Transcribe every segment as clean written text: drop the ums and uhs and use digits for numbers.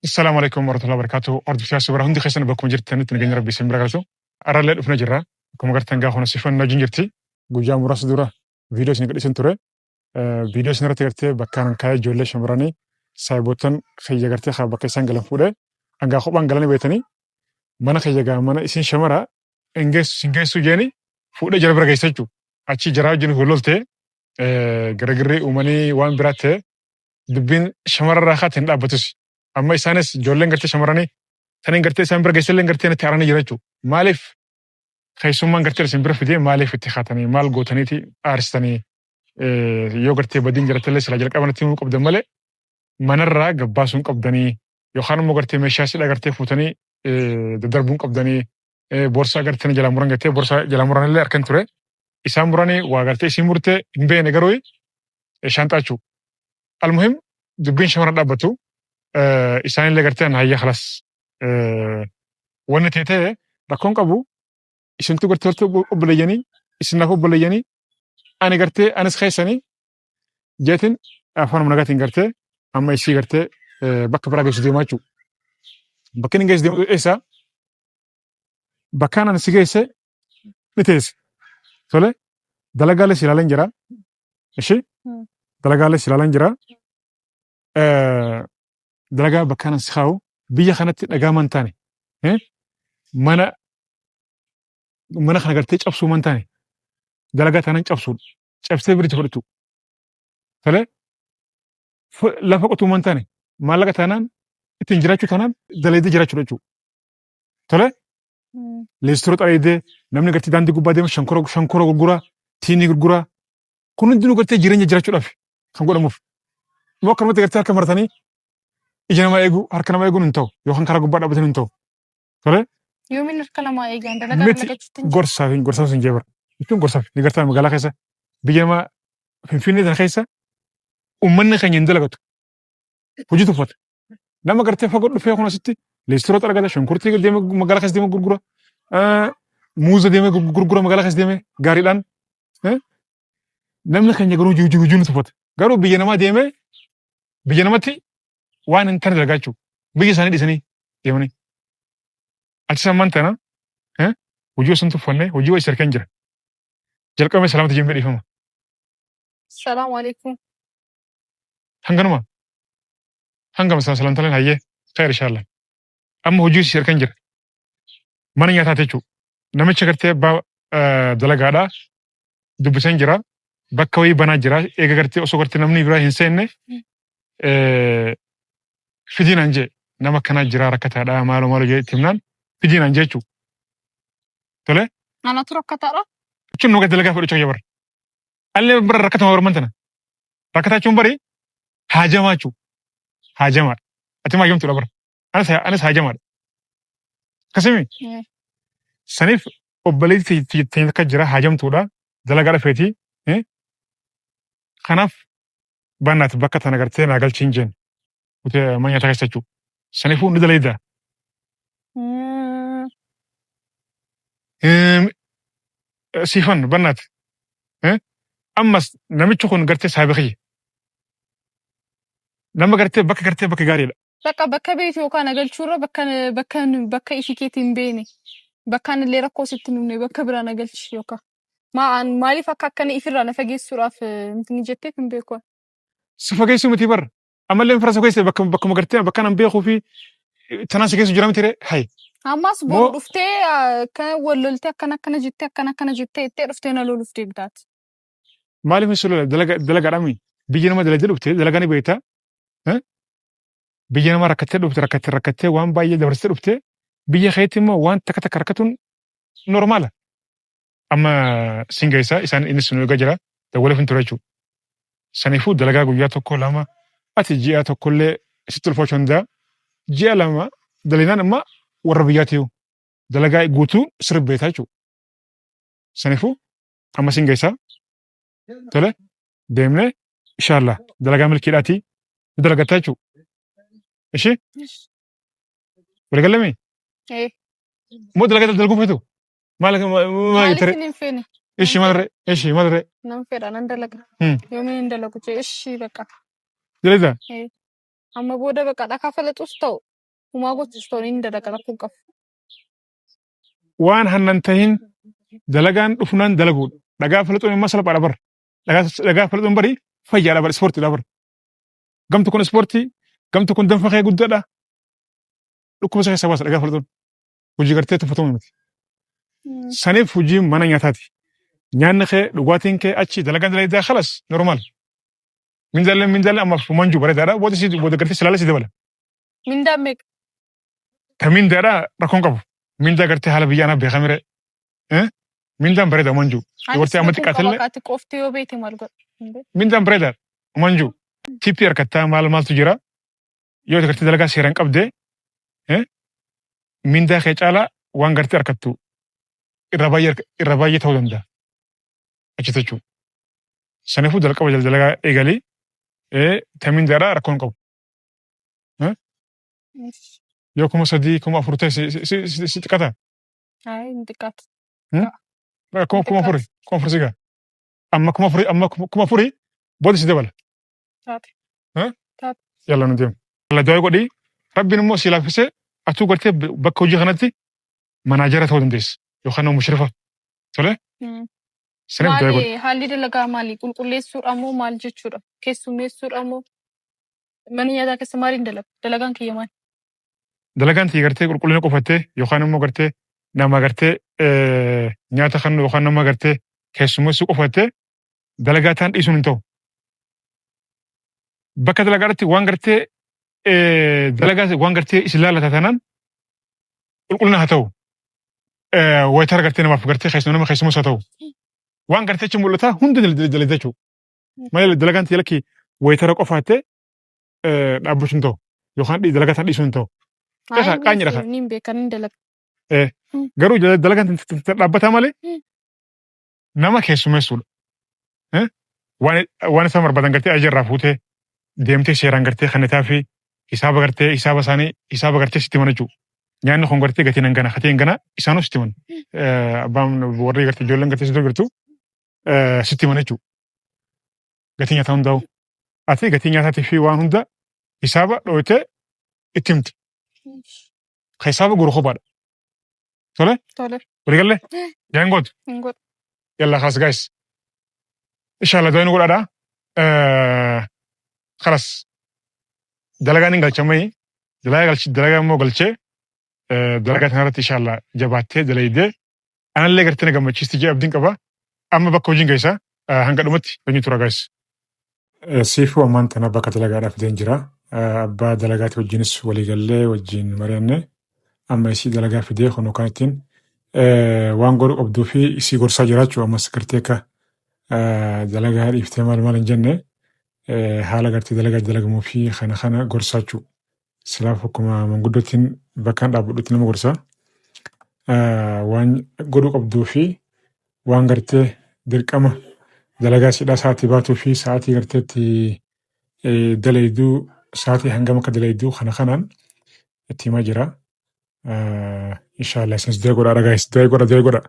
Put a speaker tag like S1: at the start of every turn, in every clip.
S1: Assalaamu alaikum warahmatullahi wabarakatuh. Hordoftoota suuraa hundi keessan bakkuma jirtanitti nageenya rabbii isin bira galatu. Arrallee dhufne jirra. Akkuma gartan gaafa kana sifan wajjin jirti. Guyyaa muraasa dura viidiyoo isin gadhiisan ture. Viidiyoo isin irratti gartee bakkaan kaa'ee ijoollee shamarranii saayiboottan kiyya gartee haa bakka isaan galan fuudhee hangaa kophaan galanii beektanii mana kiyya gaa mana isin shamara hin geessu isin geessu jeeni fuudhee jara bira geessa jechuudha. Achi jaraa wajjin wal loltee garagirrii uumanii waan biraa ta'e dubbiin shamararraa kaate hin dhaabbatus. Amma isaanis ijoolleen gartee shamarranii taniin gartee isaan bira geessallee gartee natti aaranii jira jechuudha. Maaliif keessummaan gartee isin bira fidee maaliif itti kaatanii maal gootaniiti aarsitanii yoo gartee badiin jiraatellee silaa jalqaba natti himuu qabdan malee manarraa gabbaasuun qabdanii yookaan immoo gartee meeshaa sidha gartee fuutanii daddarbuun qabdanii borsaa gartee jalaa muran gartee borsaa jalaa muranillee harkan ture. Isaan muranii waa gartee isiin murtee hin beekne garuu shaanxaa jechuudha. Almuhim dubbiin shamarran dhaabbatu isaanillee gartee hayya kalas wanni ta'e ta'e rakkoon qabu isintu gartee walitti obboleeyyanii isin naaf obboleeyyanii ani gartee anis keessanii jeetin afaan nagaatiin gartee amma isii gartee bakka biraa geessu deemaa jechuudha. Bakki inni geessu deemu eessa? Bakkaan ani si geesse ni teesse. Tole dalagaalee si ilaalan jira. Ishi dalagaalee si ilaalan jira. Dalagaa bakkaan ani si kaa'u biyya kanatti dhagaa man taane mana mana kana gartee cabsuu man taane dalagaa taanaan cabsuudha. Cabsee biricha fudhachuu. Tole lafa qotuu man taane maallaqa taanaan ittiin jiraachuu taanaan dalaydee jiraachuu jechuudha. Tole leestiroo xaleydee namni gartee daandii gubbaa deemu shankora shankora gurguraa tiinii gurguraa kun hundinuu gartee jireenya jiraachuudhaaf kan godhamuuf. Immoo akkanumatti gartee harka maratanii ija namaa eeguu harka namaa eeguun hin ta'u yookaan karaa gubbaa dhaabbatanii hin ta'u. Tole
S2: Yoomiin harka namaa eegan dalagaa
S1: miti
S2: dalagachuutti hin jiru.
S1: gorsaaf hin gorsaaf hin jeebara. Jechuun gorsaaf ni gartaa magaalaa keessa biyya namaa Finfinnee tana keessa uummanni keenya hin dalagatu. Hojii tuffata. Nama gartee fagoo dhufee kun asitti leestiroo xaragata shunkurtii deemee magaalaa keessa deemee gurgura. Muuza deemee gurgura magaalaa keessa deemee gaariidhaan. Namni keenya garuu hojii hojii nu tuffata. Garuu biyya namaa deemee biyya namatti waan hin taane dalagaa jechuudha. Biyya isaanii dhiisanii deemanii. Achi sammaan tana hojii osoo hin tuffanne hojii wayii sarkeen jira. Jalqabame salaamata jennee dhiifama.
S2: Salaamu alaikum.
S1: Hanganuma. Hangama sana salamtaleen hayyee khayr inshallah. Amma hojii si harkan jira. Mana nyaataa jechuudha. Namicha gartee abbaa dalagaadhaa dubbiseen jira. Bakka wayii banaa jira. Eega gartee osoo gartee namni biraa hin seenne fidii naan jee nama akkanaa jira rakkataadha maaloo maaloo jee itti himnaan fidii naan jee jechuudha. Tole.
S2: Anatu rakkataadha.
S1: Jechuun nama dalagaa fudhachuu kiyya bara. Allee bara rakkatuma barman tana. Rakkataa jechuun bari haajamaa jechuudha. Haajamaadha. Ati maa haajamtuudha bara. Anis haajamaadha. Akkasimi saniif obboleettii teenya takka jira haajamtuudha. Dalagaa dhafeeti. Kanaaf bannaati bakka tana gartee naa galchiin jeen. Mana nyaataa keessa jechuudha. Saniifuu ni dalayda. Siifan bannaati. Ammas namichi kun gartee saahiba kiyya. Nama gartee bakka gartee bakka gaariidha.
S2: Bakka bakka beektu yookaan agalchuurra bakka bakka bakka ifii keetii hin beekne bakkaan illee rakkoo sitti hin uumne bakka biraa na galchi yookaan maa maaliif akka akkana ifirraa na fageessuudhaaf ni jetteef hin beeku.
S1: Si fageessuu miti bar. Ammallee fira si keessa bakka bakkuma gartee bakka nan beekuu fi tanaan si keessa jira miti ree hay.
S2: Ammas boru Moo dhuftee akkana wal loltee akkana akkana jettee akkana akkana jettee jettee dhuftee na loluuf deemtaati.
S1: Maaliif hin lola dalaga dalagaadhaami biyya nama dalagdee dhufte dalagaa ni beekta. Biyya nama rakkattee dhufte rakkattee rakkattee waan baay'ee dabarsitee dhufte biyya keetti immoo waan takka takka rakkatuun normaala. Amma sin geessa isaan innis nu eegaa jira dawwaleef hin ture jechuudha. Saniifuu dalagaa guyyaa tokko lama ati ji'a tokkollee sitti ulfaachuu danda'a. Ji'a lama dalagnaan amma warra biyyaatiyu dalagaa guutuu sirri beektaa jechuudha. Saniifuu amma sin geessa tole deemnee inshallah dalagaa milkiidhaati ni dalagatta jechuudha. Ishee waliigallamii?
S2: Ee.
S1: Moo dalagaa dalaguu feetu? Maal maal
S2: Maaliif
S1: jettee?
S2: hin feene?
S1: Ishi maal ree? Ishi maal ree?
S2: Nan fedha, nan dalaga. Yoomiin hin dalagu jee, ishi bakka.
S1: Dalagaa?
S2: Amma booda bakka dhakaa falaxus ta'u, humaa gochus ta'u ni dalaga, rakkoo hin qabu.
S1: Waan hannan tahin, dalagaan dhufnaan dalaguudha. Dhagaa falaxuun immoo salphaadha bar. Dhagaa falaxuun bari fayyaadha bar, ispoortiidha bar. Gamtu kun ispoortii, gamtu kun danfa kee guddaadha. Dhukkuba isa keessaa baasa dhagaa falaxuun. Hojii gartee tuffatamu miti. Saniif hojii mana nyaataati. Nyaanni kee, dhugaatiin kee achi, dalagaan dalagaa khalas normal. Mindaallee ammaaf manjuu bareedaadha. Booda si booda gartee silaala si dabala.
S2: Mindaan meeqa?
S1: Ta mindaadha rakkoon qabu. Mindaa gartee haala biyya anaa beekamire. Mindaan bareeda manjuu.
S2: Anis
S1: Dubartii amma
S2: beekuun qaba
S1: xiqqaatellee
S2: kaati qofti yoo beekte maal godha? Hin beeku.
S1: Mindaan bareedaadha manjuu. Tippii harkattaa maal maaltu jira. Yoo gartee dalagaa seeraan qabde, mindaa kee caalaa waan gartee harkattu irra baay'ee ta'uu danda'a. Achi jechuudha. Saniifuu jalqaba dalagaa eegalii, ta mindaadha rakkoon qabu. Yoo 3000, 4000 ta'e si xiqqata.
S2: Ayi, hin xiqqaatu.
S1: 4000, 4000 si gaha. Amma 4000, amma 4000 booda si dabala.
S2: Taate. Taate.
S1: Yalla nu deemu. Yalla du'aa godhii, Rabbiin immoo si laaffisee atuu gartee bakka hojii kanatti manaajara ta'uu dandeessa yookaan immoo mushrifa. Tole? Saniif du'aa godhi.
S2: Maali haalli dalagaa maali? Qulqulleessuudha moo maal jechuudha? Keessummeessuudha moo? Mana nyaataa keessa maaliin dalaga? Dalagaan kiyya maali?
S1: Dalagaan tiyya gartee qulqullina qofattee yookaan immoo gartee nama gartee nyaata kennu yookaan nama gartee keessummeessuu qofattee dalagaa ta'an dhiisuun hin ta'u. Bakka dalagaa irratti waan gartee dalagaa waan gartee isin laallata taanaan qulqullina haa ta'u. Wayitara gartee namaaf gartee keessuma nama keessummeessu haa ta'u. Waan gartee achi mul'ata hunda dalagda jechuudha. Malee dalagaan tiyya lakki wayitara qofaattee dhaabbachuu hin ta'u. Yookaan dalagaa ta'an dhiisuun hin ta'u. Keessa qaanyi dhaqa.
S2: Niin beeka, niin dalaga.
S1: Garuu dalagaan dhaabbataa malee nama keessummeessuudha. Waan isaan barbaadan gartee ajaja irraa fuutee deemtee seeraan gartee kennitaa fi hisaaba gartee hisaaba isaanii hisaaba gartee sitti himan jechuudha. Nyaanni kun gartee gatiin hangana, gatiin hangana isaanuu sitti himan. Abbaan warri gartee ijoolleen gartee sitti jirtu sitti himan jechuudha. Gatii nyaataa hundaa'u. Ati gatii nyaataatii fi waan hunda hisaaba dhooytee itti himti. Hisaaba guru kophaadha. Tole?
S2: Tole.
S1: Waliigallee? Yaa gootu?
S2: Hin godhu.
S1: Yalla khalas guys. Inshallah du'aa nu godhaadha. Khalas. Dalagaan hin galchamai. Dalagaa galchi, dalagaa immoo galchee dalagaa kanarratti inshallah jabaattee dalaydee anallee gartee na gammachiisti jee abdiin qaba. Amma bakka hojiin geessa, hanga dhumatti hojii tura guys. Siifuu ammaan tana bakka dalagaadhaaf fideen jira. Abbaa dalagaati wajjinis waliigallee wajjin mari'anne, amma isii dalagaa fidee kun kan ittiin waan godhu qabduu fi isii gorsaa jiraachuu, ammas gartee akka dalagaa dhiiftee maal maal hin jenne, haala gartee dalagaa dalagamuu fi kana kana gorsaa jechuu. Silaaf akkuma manguddootiin bakkaan dhaabbadhutti nama gorsaa. Waan godhuu qabduu fi waan gartee dirqama dalagaa siidhaa sa'aatii baatuu fi sa'aatii gartee itti dalayduu, sa'aatii hangam akka dalayduu kana kanaan itti himaa jira. Inshallah isinis du'aa godhaa guys, du'aa godha, du'aa godha.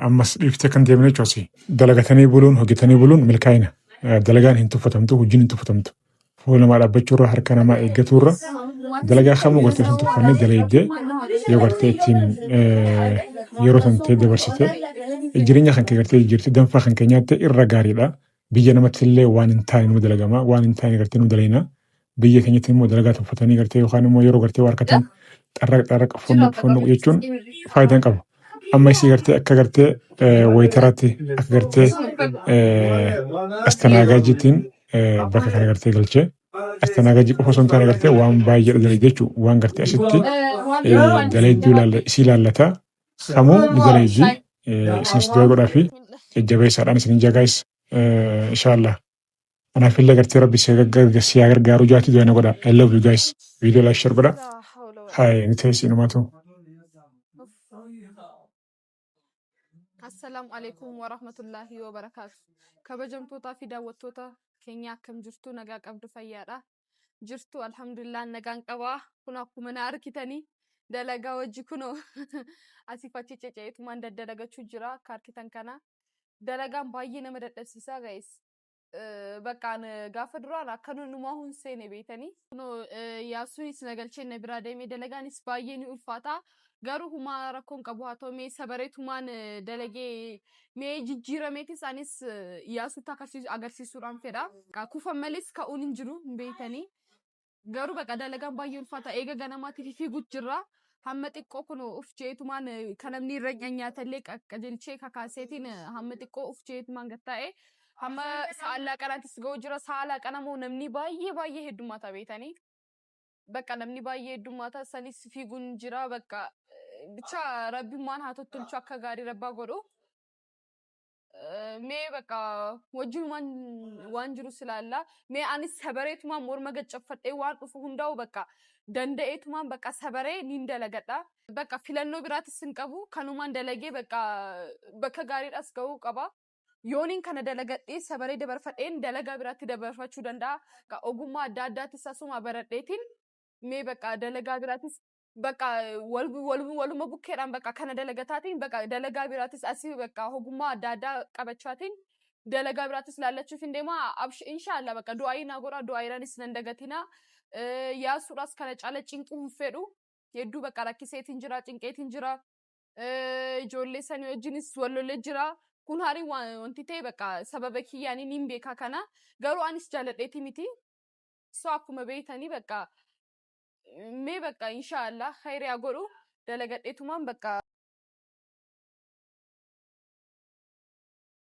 S1: Ammas dhiiftee kan deemne jechuusi. Dalagatanii buluun, hojjetanii buluun milkaa'ina. Dalagaan hin tuffatamtu, hojiin hin tuffatamtu. Fuula namaa dhaabbachuurra, harka namaa eeggachuurra, dalagaa kamuu gartee hin tuffanne dalaydee yoo gartee ittiin yeroo san ta'e dabarsite, jireenya kan kee gartee jijjiirte, danfaa kan kee nyaatte irra gaariidha. Biyya namatti illee waan hin taane nu dalagama, waan hin taane gartee nu dalayna. Biyya keenyatti immoo dalagaa tuffatanii gartee yookaan immoo yeroo gartee waa harkatan xarraq xarraq fonnuq fonnuq jechuun faayidaa hin qabu. Amma isii gartee akka gartee wayitaraatti, akka gartee astanaagaajiitiin bakka kana gartee galchee, astanaagaajii qofa osoo hin taane gartee waan baay'ee dalagde jechuudha. Waan gartee asitti dalayduu isii ilaallata. Kamuu ni dalaydi. Isinis du'a godhaa fi jajjabeessaadhaan isinin jagaayis inshallah. Anaaf illee gartee Rabbi si haa gargaaru jaati du'a na godha. I love you guys. Video like, share godha. Hai, ni teessi inumatu.
S2: Assalaamu alaikum warahmatullaahi wabarakaatu. Kabajamtootaa fi daawwattoota keenya, akkam jirtu? Nagaa qabdu? Fayyaadha. Jirtu? Alhamdulillah, nagaan qabaa. Kun akkuma na argitanii dalagaa hojii kunoo asiif achi ceca'eetumaan daddalagachuu jira akka argitan kana. Dalagaan baay'ee nama dadhabsiisaa guys. Bakka gaafa duraan akka numaa hun seene beetanii. Yaasuunis na galchee na biraa deemee dalagaanis baay'ee ni ulfaata. Garuu humaa rakkoon qabu haa ta'u mee sabareetumaan dalagee mee jijjiirameetis anis Yaasuutti agarsiisuudhaan fedha. Kufan malees ka'uun hin jiru hin beetanii. Garuu bakka dalagaan baay'ee ulfaata. Eega ganamaatiif fiiguutu jirra. Hamma xiqqoo kun uf jeetumaan kan namni irra nyaatallee qajeelchee kakaaseetiin hamma xiqqoo uf jeetumaan gattaa'e. Hamma sa'a laaqanaattis ga'uu jira. Sa'a laaqana moo namni baay'ee baay'ee heddummaata beetanii. Bakka namni baay'ee heddummaata sanis fiiguun jira bakka bicha rabbimmaan haa tottolchu akka gaarii rabbaa godhu. Mee bakka wajjinumaan waan jiru silaalla. Mee anis sabareetumaan morma gaccaffadhee waan dhufu hundaa'u bakka danda'eetumaan bakka sabaree niin dalagadha. Bakka filannoo biraatis hin qabu. Kanumaan dalagee bakka bakka gaariidhaas ga'uu qaba. Yooniin kana dalagadhee sabaree dabarfadheen dalagaa biraatti dabarfachuu danda'a. Ogummaa adda addaattis asuma baradheetiin mee bakka dalagaa biraatis bakka waluma bukkeedhaan bakka kana dalagataatiin bakka dalagaa biraatis asii bakka ogummaa adda addaa qabachaatiin dalagaa biraatis laallachuuf hin deema. Inshaallah bakka du'aayii naa godha du'aayiidhaanis nan dagatina. Yaasuudhaas kana caala cinquu hin fedhu. Hedduu bakka rakkiseetiin jira cinqeetiin jira. Ijoollee sanii wajjinis wal lolee jira. Kun harii wanti ta'e bakka sababa kiyyaanii niin beeka kana. Garuu anis jaaladheeti miti. So akkuma beektanii bakka mee bakka inshaallah khayriyaa godhu dalagadheetumaan bakka.